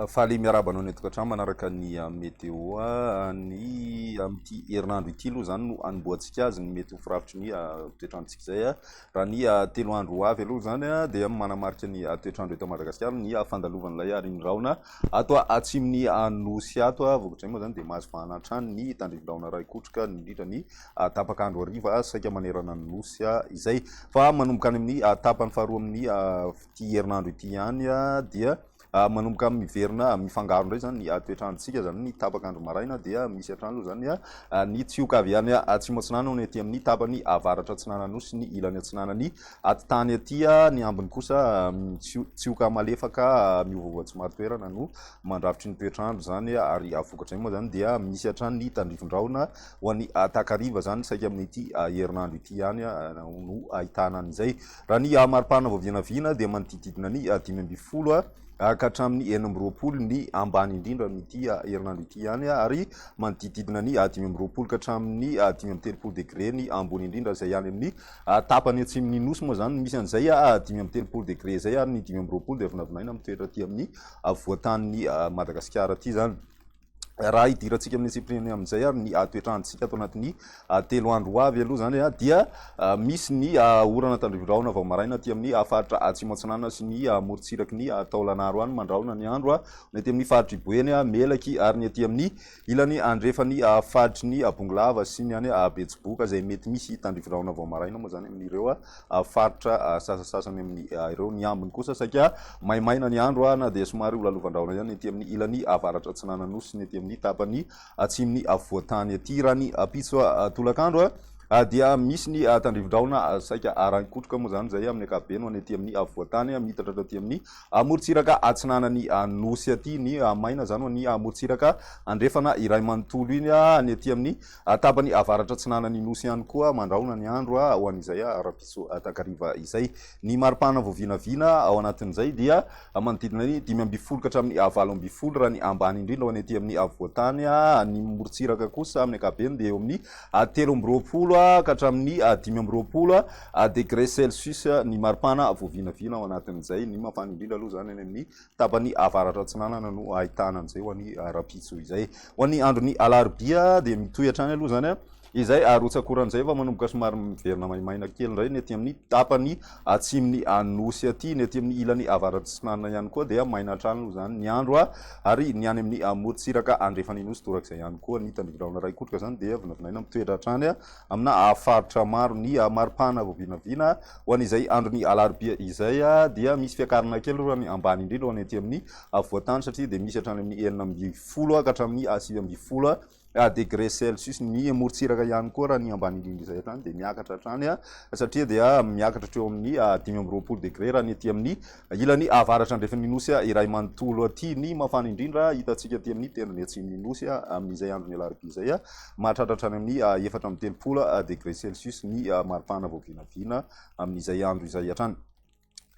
Faly miarahaba anao any an-tokantrano manaraka ny météo. Ny amin'ity herinandro ity aloha izany no hanombohantsika azy ny mety ho firafitry ny toetr'androntsika izay. Raha ny 3 andro ho avy aloha izany dia manamarika ny toetr'andro eto Madagasikara ny fandalovan'ilay rinorahona ato atsimon'ny Nosy ato. Vokatr'izay moa izany dia mahazo vahana hatrany ny tandrifin-drahona iray kotroka indrindra ny tapak'andro hariva saika manerana ny Nosy izay. Fa manomboka any amin'ny tapany faharoa amin'ny ity herinandro ity ihany dia manomboka miverina mifangaro indray izany ny toetr'androntsika, izany hoe ny tapak'andro maraina dia misy hatrany aloha izany ny tsioka avy any atsimo atsinanana ny aty amin'ny tapany avaratra atsinanana nosy ny ilany atsinanany atitany aty, ny ambiny kosa tsioka malefaka miovaova tsy marin-toerana no mandrafitry ny toetr'andro izany ary vokatra izay moa izany dia misy hatrany ny tandrifin-drahona ho an'ny takariva izany saika amin'ity herinandro ity ihany no ahitana an'izay. Raha ny maripana vao vinavina dia manodidididina ny 15 ka hatramin'ny 26 ny ambany indrindra amin'ity herinandro ity ihany ary manodidididina ny 25 ka hatramin'ny 35 degré ny ambony indrindra izay any amin'ny tapany atsimon'ny nosy moa izany misy an'izay 35 degré izay ary ny 25 dia vinavinaina mitoetra aty amin'ny afovoan-tanin'i Madagasikara aty izany. Raha hidirantsika amin'ny antsipiriany amin'izay ary ny toetr'androntsika ato anatin'ny 3 andro ho avy aloha izany dia misy ny orana tandrivindrahona vao maraina aty amin'ny faritra atsimo atsinanana sy ny morontsiraky ny Taolagnaro any, mandrahona ny andro ny aty amin'ny faritr'i Boeny, Melaky ary ny aty amin'ny ilany andrefan'ny faritry ny Bongolava sy ny any Betsiboka izay mety misy tandrivindrahona vao maraina moa izany amin'ireo faritra sasasasany amin'ny ireo. Ny ambiny kosa saika maimaina ny andro na dia somary ho lalovan-drahona ihany ny aty amin'ny ilany avaratra atsinanan'ny Nosy sy ny aty amin'ny tapany atsimon'ny afovoan-tany aty. Raha ny ampitso tolakandro dia misy ny tandrifin-drahona saika arahin-kotroka moa izany izay amin'ny ankapobeny ho an'ny aty amin'ny afovoan-tany miitatra hatraty amin'ny morontsiraka atsinanan'ny Nosy aty. Ny maina izany ho an'ny morontsiraka andrefana iray manontolo iny, ny aty amin'ny Tapany avaratra atsinanan'ny Nosy ihany koa mandrahona ny andro ho an'izay rahampitso takariva izay. Ny maripana vao vinavina ao anatin'izay dia manodidina ny 15 ka hatramin'ny 18 raha ny ambany indrindra ho an'ny aty amin'ny afovoan-tany. Ny morontsiraka kosa amin'ny ankapobeny dia eo amin'ny 23 ka hatramin'ny 25 degré celsius ny maripana vao vinavina ao anatin'izay. Ny mafana indrindra aloha izany any amin'ny Tapany avaratra atsinanana no ahitana an'izay ho an'ny rahampitso izay. Ho an'ny andron'ny alarobia dia mitohy hatrany aloha izany izay rotsak'orana izay fa manomboka somary miverina maimaina kely indray ny aty amin'ny tapany atsimon'ny Nosy aty, ny aty amin'ny ilany avaratra atsinanana ihany koa dia maina hatrany aloha izany ny andro ary ny any amin'ny morontsiraka andrefan'ny Nosy torak'izay ihany koa. Ny tandrifin-drahona iray kotroka izany dia vinavinaina mitoetra hatrany amina faritra maro ny maripana vao vinavina ho an'izay andron'ny alarobia izay dia misy fiakarana kely aloha ny ambany indrindra ho an'ny aty amin'ny afovoan-tany satria dia misy hatrany amin'ny 16 ka hatramin'ny 19 degré celsius. Ny morontsiraka ihany koa raha ny ambany indrindra izay hatrany dia miakatra hatrany satria dia miakatra hatreo amin'ny 25 degré raha ny aty amin'ny Ilany avaratra andrefan'ny Nosy iray manontolo aty ny mafana indrindra hitantsika aty amin'ny tendrony atsimon'ny Nosy amin'izay andron'ny alarobia izay. Mahatratra hatrany amin'ny 34 degré celsius ny maripana vao vinavina amin'izay andro izay hatrany.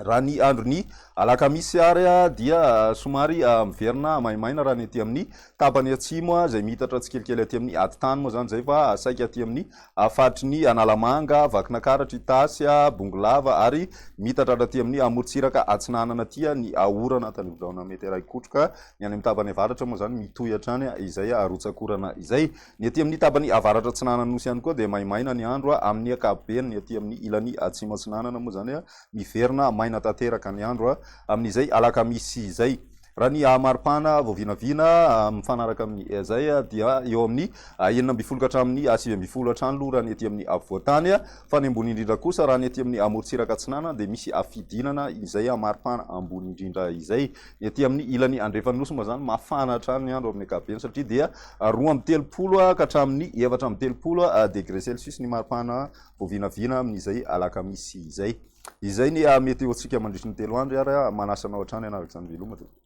Raha ny andron'ny alakamisy ary dia somary miverina maimaina raha ny aty amin'ny tapany atsimo izay miitatra tsikelikely aty amin'ny atitany moa izany izay fa saika aty amin'ny Faritry ny Analamanga, Vakinakaratra, Itasy, Bongolava ary miitatra hatraty amin'ny amorontsiraka atsinanana aty ny orana tandrivindrahona mety arahi-kotroka. Ny any amin'ny tapany avaratra moa izany mitohy hatrany izay rotsak'orana izay. Ny aty amin'ny tapany avaratra atsinanan'ny Nosy ihany koa dia maimaina ny andro amin'ny ankapobeny. Ny aty amin'ny ilany atsimo atsinanana moa izany miverina maina tanteraka ny andro amin'izay alakamisy izay. Raha ny maripana vao vinavina mifanaraka amin'izay dia eo amin'ny 16 ka hatramin'ny 19 hatrany aloha raha ny aty amin'ny afovoan-tany fa ny ambony indrindra kosa raha ny aty amin'ny amorontsiraka atsinanana dia misy fidinana izay maripana ambony indrindra izay. Ny aty amin'ny ilany andrefan'ny nosy moa izany mafana hatrany ny andro amin'ny ankapobeny satria dia 32 ka hatramin'ny 34 degré celsius ny maripana vao vinavina amin'izay alakamisy izay. Izay ny météo-ntsika mandritry ny 3 andro ary manasa anao hatrany hanaraka izany veloma tompoko.